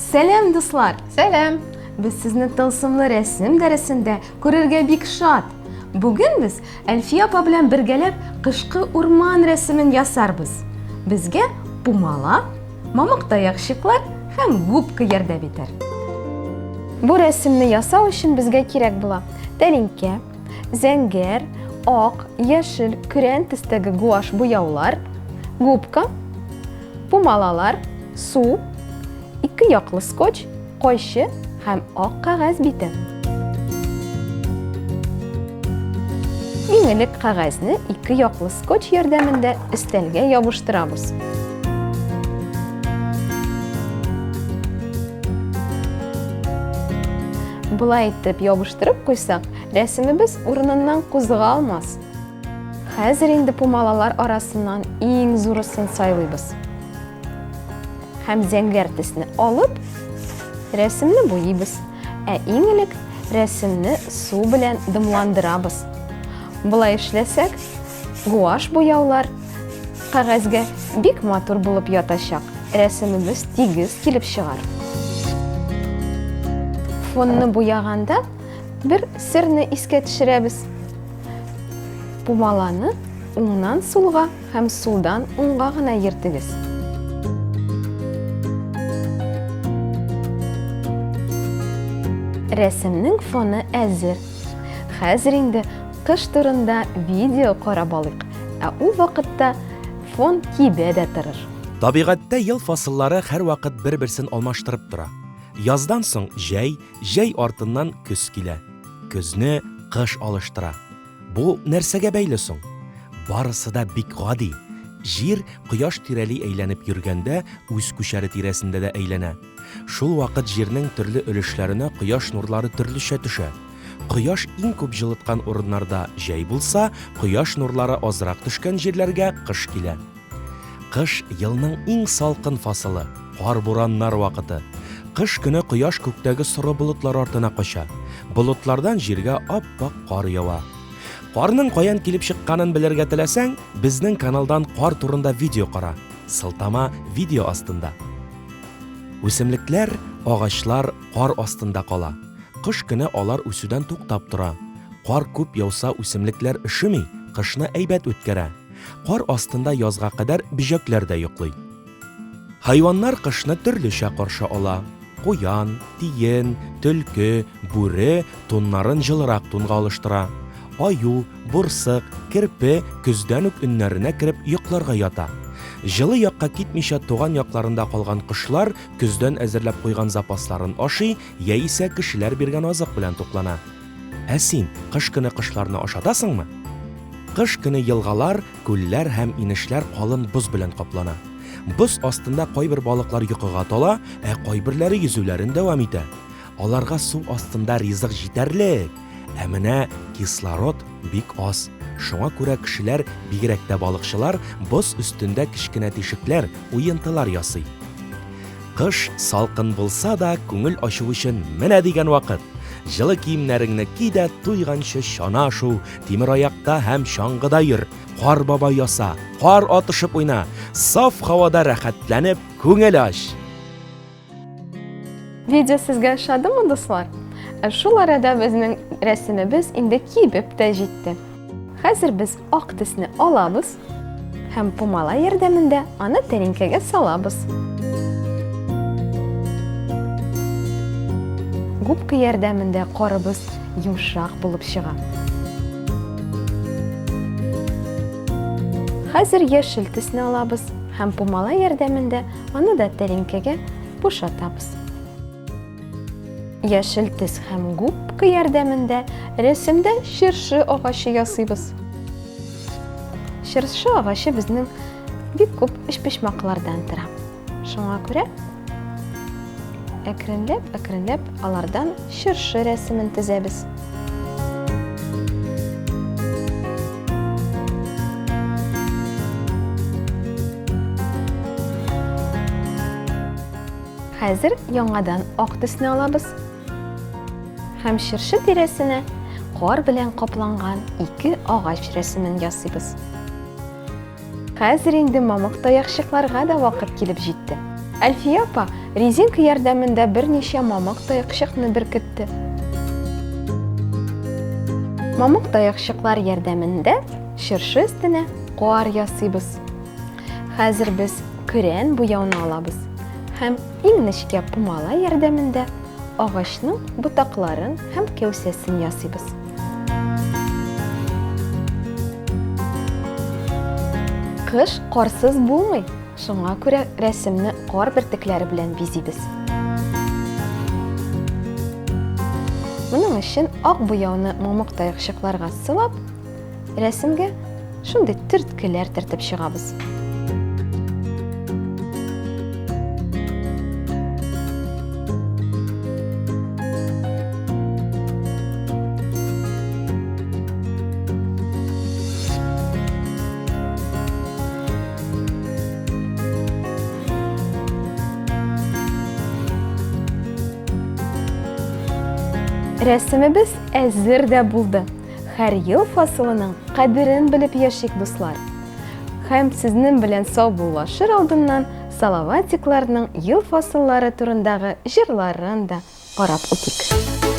Сәлам, дуслар! Сәлам! Без сезне тылсымлы рәсем дәресендә күрергә бик шат. Бүген без Әлфия апа белән бергәләп кышкы урман рәсемен ясарбыз. Безгә пумала, мамык таякчыклар һәм губка ярдәм итәр. Бу рәсемне ясау өчен безгә кирәк була тәлинкә, зәңгәр, ак, яшел, көрән төстәге гуашь буяулар, губка, пумалалар, су, ике яклы скотч, кайчы һәм ак кәгазь бите. Иң элек кәгазьне ике яклы скотч ярдәмендә өстәлгә ябыштырабыз. Болай итеп ябыштырып куйсак, рәсемебез урыныннан кузгалмас. Хәзер инде пумалалар арасыннан иң зурысын сайлыйбыз. Һәм зәңгәр төсне алып, рәсемне буйыйбыз. Ә иң элек рәсемне су белән дымландырабыз. Болай эшләсәк, гуашь буяулар кәгазьгә бик матур булып ятачак, рәсемебез тигез килеп чыгар. Фонны буяганда бер серне искә төшерәбез. Пумаланы уңнан сулга һәм сулдан уңга гына йөртегез. Рәсемнең фоны әзер. Хәзер инде кыш турында видео карап алыйк, ә ул вакытта фон кибә дә торыр. Табигатьтә ел фасыллары һәрвакыт бер-берсен алмаштырып тора. Яздан соң җәй, җәй артыннан көз килә. Көзне кыш алыштыра. Бу нәрсәгә бәйле соң? Барысы да бик гади. Җир кояш тирәли әйләнеп йөргәндә үз күчәре тирәсендә дә әйләнә. Шул вакыт җирнең төрле өлешләренә кояш нурлары төрлечә төшә. Кояш иң күп җылыткан урыннарда җәй булса, кояш нурлары азрак төшкән җирләргә кыш килә. Кыш, елның иң салкын фасылы, кар-бураннар вакыты. Кыш көне кояш күктәге соры болытлар артына кача. Болытлардан җиргә ап-ак кар ява. Карның каян килеп чыкканын белергә теләсәң, безнең каналдан кар турында видео кара. Сылтама видео астында. Үсемлекләр, агачлар кар астында кала. Кыш көне алар үсүдән туктап тора. Кар күп яуса үсемлекләр өшеми, кышны әйбәт үткәрә. Кар астында язга кадәр бөҗәкләр дә йоклый. Хайваннар кышны төрлечә каршы ала. Куян, тиен, төлке, бүре туннарын җылырак тунга алыштыра. Аю, бурсык, керпе көздән үк өннәренә кереп йокларга ята. Җылы якка китмичә туган якларында калган кошлар көздән әзерләп куйган запасларын ашый яисә кешеләр биргән азык белән туклана. Ә син кыш көне кошларны ашатасыңмы? Кыш көне елгалар, күлләр һәм инешләр калын боз белән каплана. Боз астында кайбер балыклар йокыга тала, ә кайберләре йөзүләрен дәвам итә. Аларга су астында ризык җитәрлек, ә менә кислород бик аз. Шуңа күрә кешеләр, бигрәк тә балыкчылар, боз өстендә кечкенә тишекләр, уентылар ясый. Кыш салкын булса да, күңел ачу өчен менә дигән вакыт. Җылы киемнәреңне ки дә туйганчы чана шу, тимераякта һәм чаңгыда йөр, кар бабай яса, кар атышып уйна, саф һавада рәхәтләнеп күңел ач! Видео сезгә ошадымы, дуслар? Ә шул арада безнең рәсемебез инде кибеп тә җитте. Хәзер без ак төсне алабыз һәм пумала ярдәмендә аны тәлинкәгә салабыз. Губка ярдәмендә карыбыз йомшак булып чыга. Хәзер яшел төсне алабыз һәм пумала ярдәмендә аны да тәлинкәгә бушатабыз. Яшел төс һәм губка ярдәмендә рәсемдә чыршы агачы ясыйбыз. Чыршы агачы безнең бик күп өчпочмаклардан тора. Шуңа күрә әкренләп-әкренләп алардан чыршы рәсемен төзәбез. Хәзер яңадан ак төсне алабыз һәм чыршы тирәсенә кар белән капланган ике агач рәсемен ясыйбыз. Хәзер инде мамык таякчыкларга да вакыт килеп җитте. Әлфия апа, Резинка ярдәмендә берничә мамык таякчыкны беркетте. Мамык таякчыклар ярдәмендә чыршы өстенә кар ясыйбыз. Хәзер без көрән буяуны алабыз һәм иң нечкә пумала ярдәмендә агачның ботакларын һәм кәүсәсен ясыйбыз. Кыш карсыз булмый, шуңа күрә рәсемне кар бөртекләре белән бизибез. Моның өчен ак буяуны мамык таякчыкларга сылап, рәсемгә шундый төрткеләр төртеп чыгабыз. Рәсемебез әзер дә булды. Һәр ел фасылының кадерен белеп яшик, дуслар. Һәм сезнең белән саубуллашыр алдыннан Салаватикларның ел фасыллары турындагы җырларын да карап үтик.